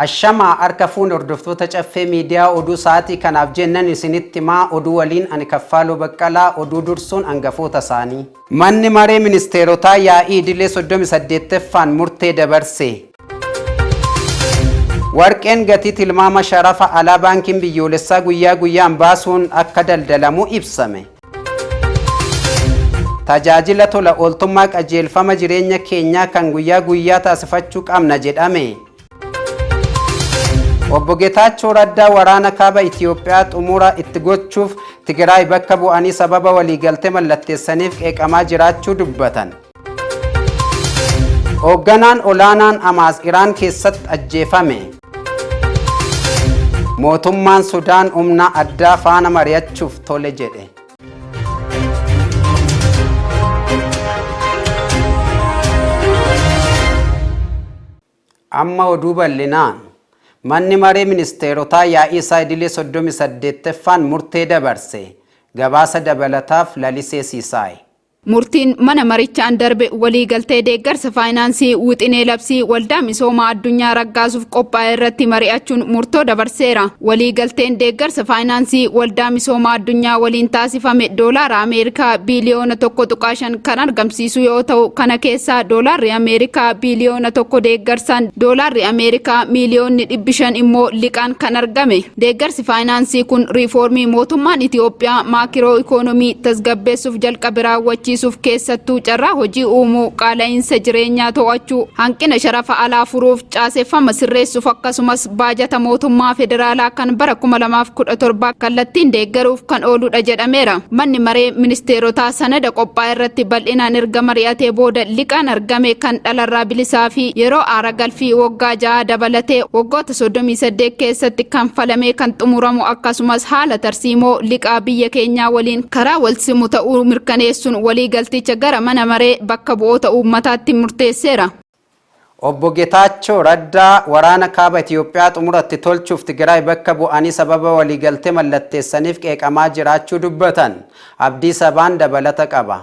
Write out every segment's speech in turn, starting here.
Ashamaa harka fuune hordoftoota Caffee Miidiyaa, oduu sa'aatii kanaaf jennan isinitti himaa. Oduu waliin ani Kaffaaloo Baqqalaa. Oduu dursuun hangafoota isaanii. Manni maree ministeerotaa yaa'ii idilee 38ffaan murtee dabarse. Warqeen gatii tilmaama sharafa alaa baankiin biyyoolessaa guyyaa guyyaan baasuun akka daldalamu ibsame. Tajaajila tola ooltummaa qajeelfama jireenya keenyaa kan guyyaa guyyaa taasifachuu qabna jedhame. Obbo Getaachoo Raddaa waraana kaaba Itiyoophiyaa xumura itti gochuuf Tigraay bakka bu'anii sababa waliigaltee mallatteessaniif qeeqamaa jiraachuu dubbatan. Hoogganaan olaanaan Hamaas Iraan keessatti ajjeefame. Mootummaan Sudaan humna addaa faana mari'achuuf tole jedhe. Amma oduu bal'inaan. Manni maree ministeerotaa yaa'ii isaa idilee 38ffaan murtee dabarse. Gabaasa dabalataaf Lalisee Siisaay. Murtiin mana marichaan darbe waliigaltee deeggarsa faayinaansii wixinee labsii waldaa misoomaa addunyaa raggaasuuf qophaa'e irratti mari'achuun murtoo dabarseera. Waliigalteen deeggarsa faayinaansii waldaa misoomaa addunyaa waliin taasifame doolaara Ameerikaa biiliyoona 1.5 kan argamsiisu yoo ta'u, kana keessaa doolaarri Ameerikaa biiliyoona 1 deeggarsaan, doolaarri Ameerikaa miiliyoonni 500 immoo liqaan kan argame. Deeggarsi faayinaansii kun riifoormii mootummaan Itiyoophiyaa maakiroo ikoonomii tasgabbeessuuf jalqabe raawwachiisuuf keessattuu carraa hojii uumuu, qaala'iinsa jireenyaa to'achuu, hanqina sharafa alaa furuuf, caaseffama sirreessuuf akkasumas baajata mootummaa federaalaa kan bara 2017 kallattiin deeggaruuf kan ooludha jedhameera. Manni maree ministeerotaa sanada qophaa'e irratti bal'inaan erga mari'atee booda liqaan argame kan dhalarraa bilisaa fi yeroo aara galfii waggaa 6 dabalatee waggoota 38 keessatti kanfalamee kan xumuramu akkasumas haala tarsiimoo liqaa biyya keenyaa waliin karaa walsimu ta'uu mirkaneessuun waliigalticha gara mana maree bakka bu'oota uummataatti murteesseera. Obbo Getaachoo Raddaa waraana kaaba Itiyoophiyaa xumuratti tolchuuf Tigraay bakka bu'anii sababa waliigaltee mallatteessaniif qeeqamaa jiraachuu dubbatan. Abdii Sabaan dabalata qaba.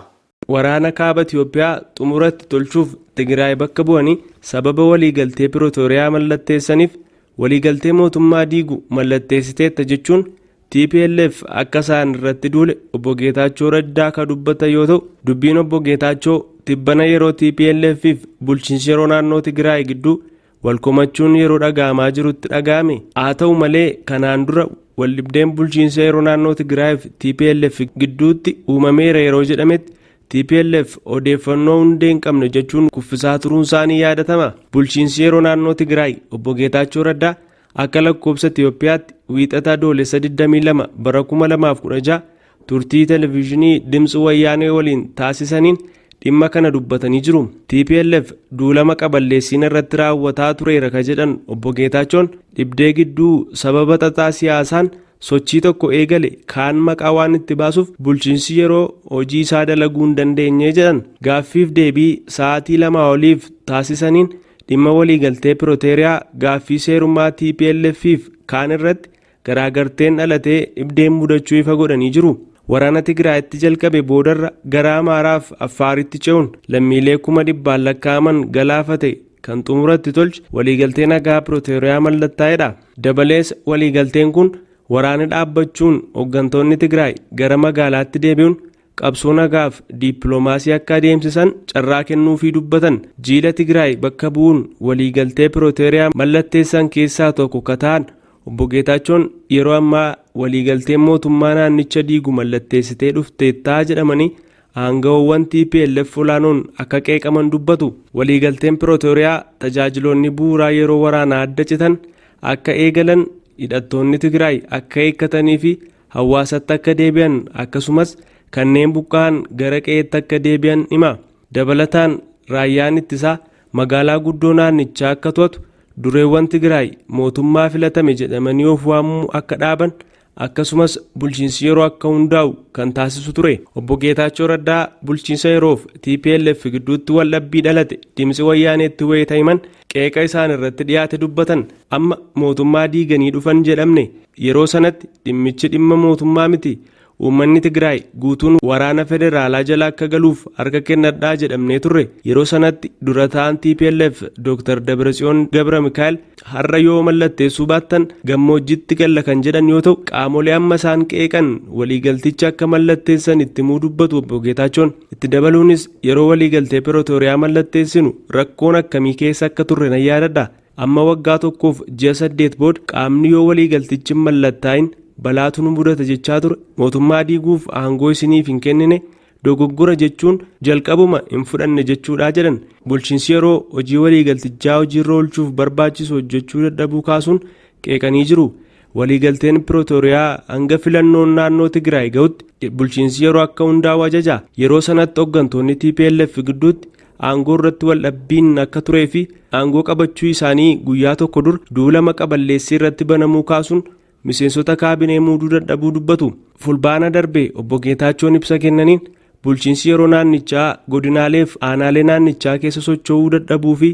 Waraana Kaaba Itiyoophiyaa xumuratti tolchuuf Tigraay bakka bu'anii sababa waliigaltee Pirootooriyaa mallatteessaniif waliigaltee mootummaa diigu mallatteessiteetta jechuun tplf akka isaan irratti duule Obbo Geetaachoo Raddaa ka dubbatan yoo ta'u, dubbiin Obbo Geetaachoo tibbana yeroo tplf fi bulchiinsi yeroo naannoo Tigraay gidduu wal komachuun yeroo dhaga'amaa jirutti dhaga'ame. Haa ta'u malee kanaan dura waldhibdeen bulchiinsa yeroo naannoo Tigraay fi tplf gidduutti uumameera yeroo jedhametti tplf odeeffannoo hundee hin qabne jechuun kuffisaa turuun isaanii yaadatama. Bulchiinsi yeroo naannoo Tigraay Obbo Geetaachoo Raddaa akka lakkoofsa Itiyoophiyaatti Wiixata Adoolessa 22 bara 2016 turtii televiizhinii Dimtsi Wayyaanee waliin taasisaniin dhimma kana dubbatanii jiru. Tplf duula maqa balleessiin irratti raawwataa tureera ka jedhan Obbo Geetaachoon dhibdee gidduu sababa xaxaa siyaasaan sochii tokko eegale kaan maqaa waan itti baasuuf bulchiinsi yeroo hojii isaa dalaguu hin dandeenye jedhan. Gaaffiif deebii sa'aatii lamaa oliif taasisaniin dhimma waliigaltee Pirooteeriyaa, gaaffii seerummaa tplf fi kaan irratti garaagarteen dhalatee dhibdeen mudachuu ifa godhanii jiru. Waraana Tigraayitti jalqabe boodarra gara Amaaraaf Affaaritti ce'uun lammiilee kuma dhibbaan lakkaa'aman galaafate kan xumuratti tolche waliigaltee nagaa Pirootooriyaa mallattaa'edha. Dabalees waliigalteen kun waraanni dhaabbachuun hooggantoonni Tigraay gara magaalaatti deebi'uun qabsoo nagaaf diippiloomaasii akka adeemsisan carraa kennuufii dubbatan. Jiila Tigraay bakka bu'uun waliigaltee Pirootooriyaa mallatteessan keessaa tokko ka ta'an Obbo Geetaachoon yeroo ammaa waliigalteen mootummaa naannicha diigu mallatteessitee dhufteettaa jedhamanii aanga'oowwan tplf olaanoon akka qeeqaman dubbatu. Waliigalteen Pirootooriyaa tajaajiloonni bu'uuraa yeroo waraanaa adda citan akka eegalan, hidhattoonni Tigraay akka hiikkatanii fi hawaasatti akka deebi'an akkasumas kanneen buqqa'an gara qe'eetti akka deebi'an hima. Dabalataan raayyaan ittisaa magaalaa guddoo naannichaa akka to'atu, dureewwan Tigraay mootummaa filatame jedhamanii of waamuu akka dhaaban akkasumas bulchiinsi yeroo akka hundaa'u kan taasisu ture. Obbo Geetaachoo Raddaa bulchiinsa yeroof tplf gidduutti waldhabbii dhalate Dimtsi Wayyaaneetti wayita himan qeeqa isaan irratti dhiyaate dubbatan. Amma mootummaa diiganii dhufan jedhamne. Yeroo sanatti dhimmichi dhimma mootummaa miti. Uummanni Tigraay guutuun waraana federaalaa jala akka galuuf harka kennadhaa jedhamnee turre. Yeroo sanatti dura ta'an TPLF Dr. Dabratsiyoon Gabra Mikaa'el har'a yoo mallatteessuu baattan gammoojjitti galla kan jedhan yoo ta'u, qaamolee amma isaan qeeqan waliigalticha akka mallatteessan itti himuu dubbatu obbo Geetaachoon. Itti dabaluunis, yeroo waliigaltee Pirootooriyaa mallatteessinu rakkoon akkamii keessa akka turre nan yaadadha. Amma waggaa 1 fi ji'a 8 booda qaamni yoo waliigaltichi hin mallattaa'in balaatu nu mudata jechaa ture mootummaa diiguuf aangoo isiniif hin kennine dogoggora jechuun jalqabuma hin fudhanne jechuudha jedhan. Bulchiinsi yeroo hojii waliigaltichaa hojiirra oolchuuf barbaachisu hojjechuu dadhabuu kaasuun qeeqanii jiru. Waliigalteen Pirootooriyaa hanga filannoon naannoo Tigraay ga'utti bulchiinsi yeroo akka hundaa'u ajaja. Yeroo sanatti hooggantoonni TPLF gidduutti aangoo irratti waldhabbiin akka turee fi aangoo qabachuu isaanii guyyaa tokko dura duula maqa balleessii irratti banamuu kaasuun miseensota kaabinee muuduu dadhabuu dubbatu. Fulbaana darbe obbo Geetaachoon ibsa kennaniin bulchiinsi yeroo naannichaa godinaalee fi aanaalee naannichaa keessa socho'uu dadhabuu fi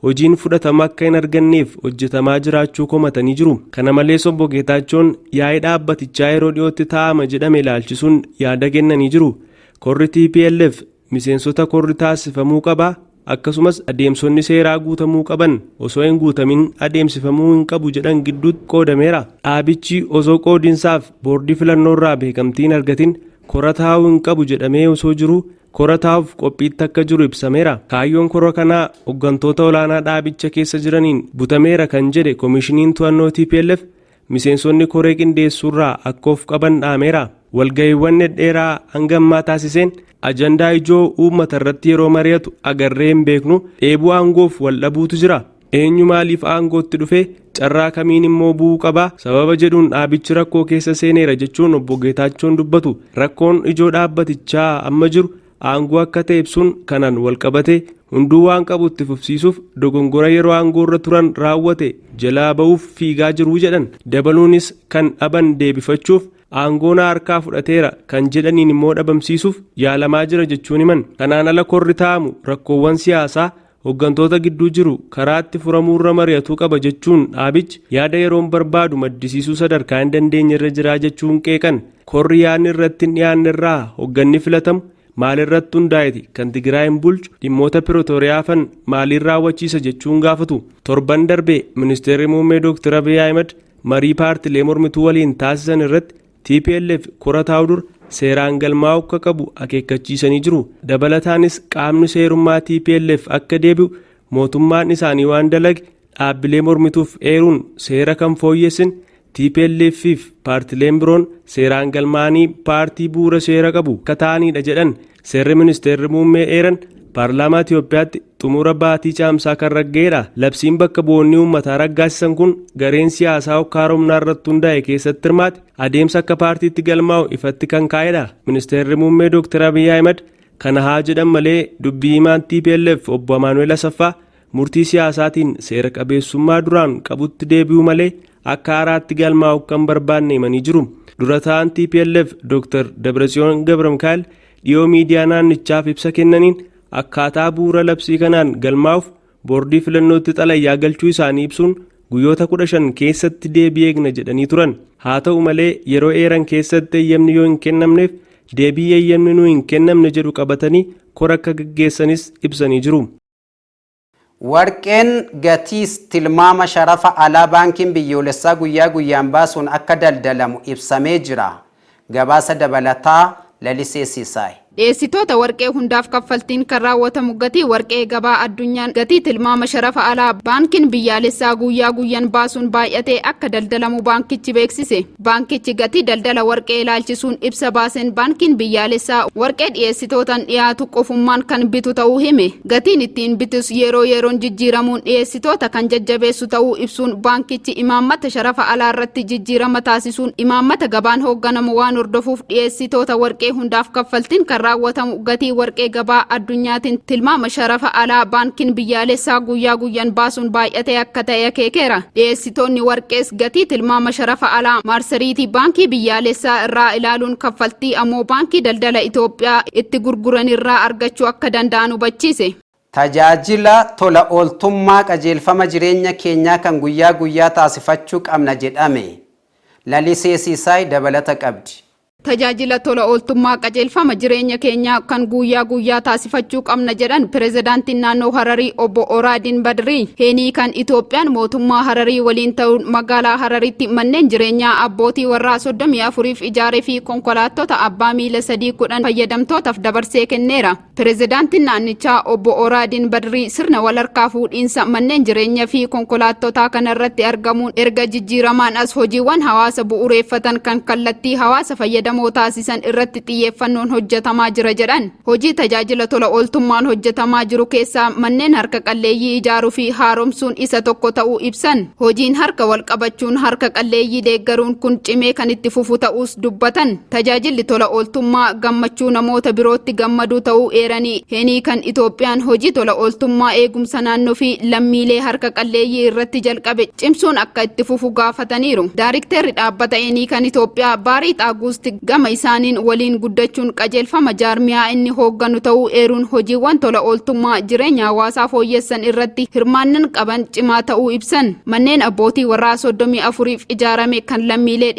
hojiin fudhatama akka hin arganneef hojjetamaa jiraachuu komatanii jiru. Kana malees, obbo Geetaachoon yaa'ii dhaabbatichaa yeroo dhiyootti taa'ama jedhame ilaalchisuun yaada kennanii jiru. Korri TPLF miseensota korri taasifamuu qaba, akkasumas adeemsonni seeraa guutamuu qaban osoo hin guutamin adeemsifamuu hin qabu jedhan gidduutti qoodameera. Dhaabichi osoo qoodinsaaf boordii filannoo irraa beekamtii hin argatin kora taa'uu hin qabu jedhamee osoo jiru kora taa'uuf qophiitti akka jiru ibsameera. Kaayyoon kora kanaa hooggantoota olaanaa dhaabicha keessa jiraniin butameera kan jedhe koomishiniin to'annoo TPLF miseensonni koree qindeessuurraa akka of qaban dhaameera. Walga'iiwwan dhedheeraa hanga ammaa taasiseen ajandaa ijoo uummata irratti yeroo mari'atu agarree hin beeknu. Dheebuu aangoof wal dhabuutu jira. Eenyu maaliif aangootti dhufe, carraa kamiin immoo bu'uu qaba sababa jedhuun dhaabichi rakkoo keessa seeneera jechuun obbo Geetaachoon dubbatu. Rakkoon ijoo dhaabbatichaa amma jiru aangoo akka ta'e ibsuun, kanaan walqabate hunduu waan qabu itti fufsiisuuf dogongora yeroo aangoo irra turan raawwate jalaa ba'uuf fiigaa jiru jedhan. Dabaluunis, kan dhaban deebifachuuf, aangoo na harkaa fudhateera kan jedhaniin immoo dhabamsiisuuf yaalamaa jira jechuun himan. Kanaan ala korri taa'amu rakkoowwan siyaasaa hooggantoota gidduu jiru karaatti furamuurra mari'atuu qaba jechuun, dhaabichi yaada yeroon barbaadu maddisiisuu sadarkaa hin dandeenye irra jiraa jechuun qeeqan. Korri yaadni irratti hin dhiyaanne irraa hoogganni filatamu maalirratti hundaa'eti kan Tigraayin bulchu, dhimmoota Pirootooriyaa hafan maaliin raawwachiisa jechuun gaafatu. Torban darbe ministeerri muummee Dr. Abiy Ahmed marii paartilee mormituu waliin taasisan irratti TPLF kora taa'u dura seeraan galmaa'uu akka qabu akeekkachiisanii jiru. Dabalataanis, qaamni seerummaa TPLF akka deebi'u mootummaan isaanii waan dalage dhaabbilee mormituuf eeruun, seera kan fooyyessin TPLF fi paartileen biroon seeraan galmaa'anii paartii bu'uura seera qabu akka ta'anidha jedhan. Seerri ministeerri muummee eeran paarlaamaa Itiyoophiyaatti xumura baatii Caamsaa kan ragga'edha. Labsiin bakka bu'oonni uummataa raggaasisan kun gareen siyaasaa hokkaaromnaa irratti hundaa'e keessatti hirmaate adeemsa akka paartiitti galmaa'u ifatti kan kaa'edha. Ministeerri muummee Dr. Abiy Ahmed kana haa jedhan malee, dubbii himaan TPLF obbo Amaanu'el Asaffaa murtii siyaasaatiin seera qabeessummaa duraan qabutti deebi'uu malee akka haaraatti galmaa'u kan barbaanne himanii jiru. Dura ta'an TPLF Dr. Dabratsiyoon Gabra Mikaa'el dhiyoo miidiyaa naannichaaf ibsa kennaniin akkaataa bu'uura labsii kanaan galmaa'uuf boordii filannootti xalayaa galchuu isaanii ibsuun, guyyoota 15 keessatti deebii eegna jedhanii turan. Haa ta'u malee, yeroo eeran keessatti eeyyamni yoo hin kennamneef deebii eeyyamni nuu hin kennamne jedhu qabatanii kora akka gaggeessanis ibsanii jiru. Warqeen gatiis tilmaama sharafa alaa baankiin biyyoolessaa guyyaa guyyaan baasuun akka daldalamu ibsamee jira. Gabaasa dabalataa Lalisee Siisaay. Dhiyeessitoota warqee hundaaf kaffaltiin kan raawwatamu gatii warqee gabaa addunyaan gatii tilmaama sharafa alaa baankiin biyyaalessaa guyyaa guyyaan baasuun baay'atee akka daldalamu baankichi beeksise. Baankichi gatii daldala warqee ilaalchisuun ibsa baaseen, baankiin biyyaalessaa warqee dhiyeessitootaan dhiyaatu qofummaan kan bitu ta'uu hime. Gatiin ittiin bitus yeroo yeroon jijjiiramuun dhiyeessitoota kan jajjabeessu ta'uu ibsuun, baankichi imaammata sharafa alaa irratti jijjiirama taasisuun imaammata gabaan hoogganamu waan hordofuuf dhiyeessitoota warqee hundaaf kaffaltiin kan raawwatamu gatii warqee gabaa addunyaatiin tilmaama sharafa alaa baankiin biyyaalessaa guyyaa guyyaan baasuun baay'atee akka ta'e akeekeera. Dhiyeessitoonni warqees gatii tilmaama sharafa alaa maarsariitii baankii biyyaalessaa irraa ilaaluun kaffaltii ammoo baankii daldala Itoophiyaa itti gurguran irraa argachuu akka danda'an hubachiise. Tajaajila tola ooltummaa qajeelfama jireenya keenyaa kan guyyaa guyyaa taasifachuu qabna jedhame. Lalisee Siisaay dabalata qabdi. Tajaajila tola ooltummaa qajeelfama jireenya keenyaa kan guyyaa guyyaa taasifachuu qabna jedhan pirezidaantiin naannoo Hararii obbo Oraadiin Badrii. Heenii kan Itoophiyaan mootummaa Hararii waliin ta'uun magaalaa Hararitti manneen jireenyaa abbootii warraa 34f ijaaree fi konkolaattota abbaa miila sadii 10 fayyadamtootaaf dabarsee kenneera. Pirezidaantiin naannichaa obbo Oraadiin Badrii sirna walharkaa fuudhiinsa manneen jireenyaa fi konkolaattotaa kanarratti argamuun erga jijjiiramaan as hojiiwwan hawaasa bu'uureeffatan kan kallattii hawaasa fayyadamoo taasisan irratti xiyyeeffannoon hojjetamaa jira jedhan. Hojii tajaajila tola ooltummaan hojjetamaa jiru keessaa manneen harka qalleeyyii ijaaruu fi haaromsuun isa tokko ta'uu ibsan. Hojiin harka wal qabachuun harka qalleeyyii deeggaruun kun cimee kan itti fufu ta'uus dubbatan. Tajaajilli tola ooltummaa gammachuu namoota birootti gammaduu ta'uu eeranii heenii kan Itoophiyaan hojii tola ooltummaa eegumsa naannoo fi lammiilee harka qalleeyyii irratti jalqabe cimsuun akka itti fufu gaafataniiru. Daarikteerri dhaabbata heenii kan Itoophiyaa Baarii Xaaguusti gama isaaniin waliin guddachuun qajeelfama jaarmiyaa inni hoogganu ta'uu eeruun hojiiwwan tola ooltummaa jireenya hawaasaa fooyyessan irratti hirmaannan qaban cimaa ta'uu ibsan. Manneen abbootii warraa 34f ijaarame kan lammiilee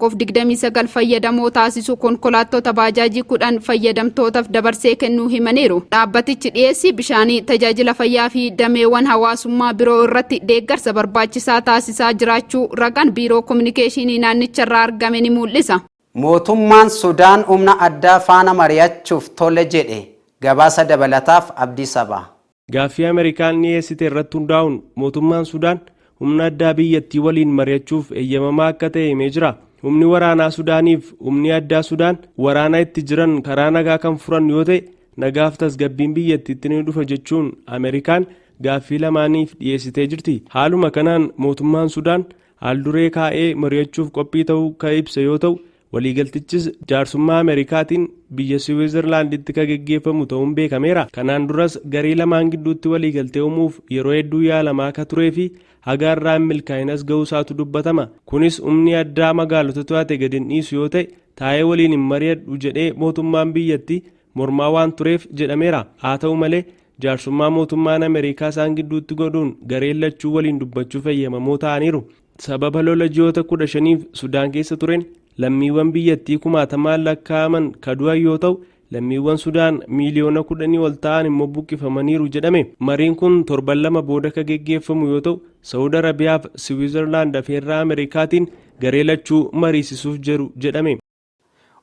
129 fayyadamoo taasisu konkolaattota baajaajii 10 fayyadamtootaaf dabarsee kennuu himaniiru. Dhaabbatichi dhiyeessii bishaanii, tajaajila fayyaa fi dameewwan hawaasummaa biroo irratti deeggarsa barbaachisaa taasisaa jiraachuu ragaan biiroo kominikeeshinii naannicharraa argame ni mul'isa. Mootummaan Sudaan humna addaa faana mari'achuuf tole jedhe. Gabaasa dabalataaf Abdii Sabaa. Gaaffii Ameerikaan dhiyeessite irratti hundaa'uun mootummaan Sudaan humna addaa biyyattii waliin mari'achuuf eeyyamamaa akka ta'e himee jira. Humni waraanaa Sudaaniif humni addaa Sudaan waraana itti jiran karaa nagaa kan furan yoo ta'e nagaaf tasgabbiin biyyattiitti ni dhufa jechuun Ameerikaan gaaffii lamaaniif dhiyeessitee jirti. Haaluma kanaan mootummaan Sudaan haalduree kaa'ee mari'achuuf qophii ta'uu kan ibse yoo ta'u, waliigaltichis jaarsummaa Ameerikaatiin biyya Siwiizerlaanditti kan geggeeffamu ta'uun beekameera. Kanaan duras garee lamaan gidduutti waliigaltee uumuuf yeroo hedduu yaalamaa akka turee fi haga har'aa milkaa'inas ga'uu isaatu dubbatama. Kunis humni addaa magaalota to'ate gadi hin dhiisu yoo ta'e taa'ee waliin hin mari'adhu jedhee mootummaan biyyattii mormaa waan tureef jedhameera. Haa ta'u malee jaarsummaa mootummaan Ameerikaa isaan gidduutti godhuun gareen lachuu waliin dubbachuuf eeyyamamoo ta'aniiru. Sababa lola ji'oota 15f Sudaan keessa tureen lammiiwwan biyyattii kumaatamaan lakkaa'aman ka du'an yoo ta'u, lammiiwwan Sudaan miiliyoona 10 ol ta'an immoo buqqifamaniiru jedhame. Mariin kun torban 2 booda ka geggeeffamu yoo ta'u, Saawud Arabiyaaf Siwiizerlaand afeerraa Ameerikaatiin garee lachuu mariisisuuf jiru jedhame.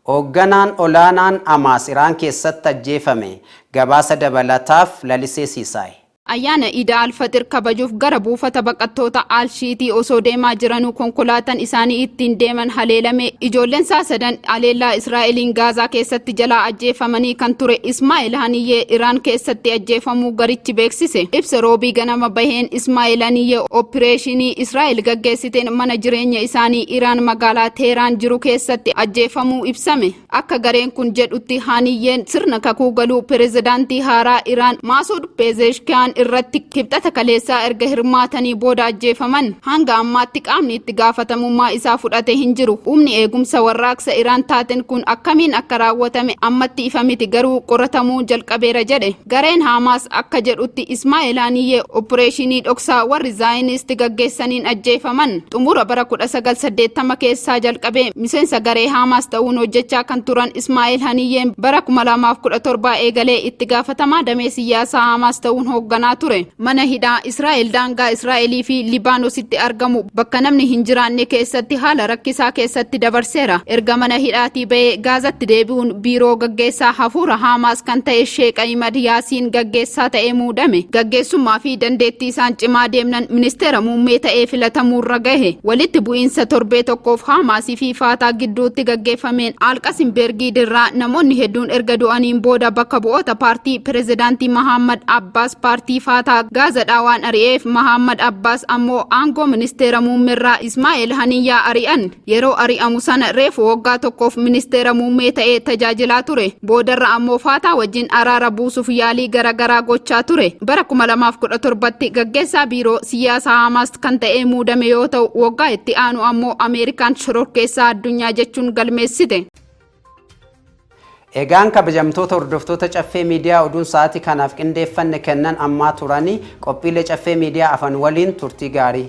Hoogganaan olaanaan Hamaas Iraan keessatti ajjeefame. Gabaasa dabalataaf Lalisee Siisaay. Ayyaana Iida Alfaxir kabajuuf gara buufata baqattoota Alshiitii osoo deemaa jiranuu konkolaataan isaanii ittiin deeman haleelame. Ijoolleen isaa sadan haleellaa Israa'eliin Gaazaa keessatti jalaa ajjeefamanii kan ture Ismaa'eel Haniyyee Iraan keessatti ajjeefamuu garichi beeksise. Ibsa roobii ganama baheen Ismaa'eel Haniyyee opereeshinii Israa'el gaggeessiteen mana jireenya isaanii Iraan magaalaa Teheraan jiru keessatti ajjeefamuu ibsame. Akka gareen kun jedhutti Haniyyeen sirna kakuu galuu pirezidaantii haaraa Iraan Maasuud Pezeshkiyan irratti kibxata kaleessaa erga hirmaatanii booda ajjeefaman. Hanga ammaatti qaamni itti gaafatamummaa isaa fudhate hin jiru. Humni eegumsa warraaqsa Iraan taateen kun akkamiin akka raawwatame ammatti ifa miti, garuu qoratamuu jalqabeera jedhe. Gareen Haamaas akka jedhutti Ismaa'eel Haniyyee opereeshinii dhoksaa warri Zaayinisti gaggeessaniin ajjeefaman. Xumura bara 1980 keessaa jalqabee miseensa garee Haamaas ta'uun hojjechaa kan turan Ismaa'eel Haniyyeen bara 2017 eegalee itti gaafatamaa damee siyaasaa Haamaas ta'uun hoogganaa ture. Mana hidhaa Israa'el daangaa Israa'elii fi Libaanositti argamu bakka namni hin jiraanne keessatti haala rakkisaa keessatti dabarseera. Erga mana hidhaatii ba'ee Gaazatti deebi'uun biiroo gaggeessaa hafuura Haamaas kan ta'e Sheek Ahimad Yaasiin gaggeessaa ta'ee muudame. Gaggeessummaa fi dandeettii isaan cimaa deemnan ministeera muummee ta'ee filatamuurra gahe. Walitti bu'iinsa torbee tokkoof Haamaasii fi Faataa gidduutti gaggeeffameen Alqasimbeergii dirraa namoonni hedduun erga du'aniin booda bakka bu'oota paartii pirezidaantii Mahammad Abbaas paartii Faataa Gaazadhaa waan ari'eef Mahammad Abbaas ammoo aangoo ministeera muummeerraa Ismaa'eel Haniyyaa ari'an. Yeroo ari'amu sana reefu waggaa tokkoof ministeera muummee ta'ee tajaajilaa ture. Boodarra ammoo Faataa wajjin araara buusuuf yaalii garaagaraa gochaa ture. Bara 2017tti gaggeessaa biiroo siyaasaa Hamaas kan ta'ee muudame yoo ta'u, waggaa itti aanu ammoo Ameerikaan shororkeessaa addunyaa jechuun galmeessite. Egaan kabajamtoota hordoftoota Caffee Miidiyaa, oduun sa'aatii kanaaf qindeeffanne kennan ammaa turanii. Qophiilee Caffee Miidiyaa afan waliin turtii gaarii.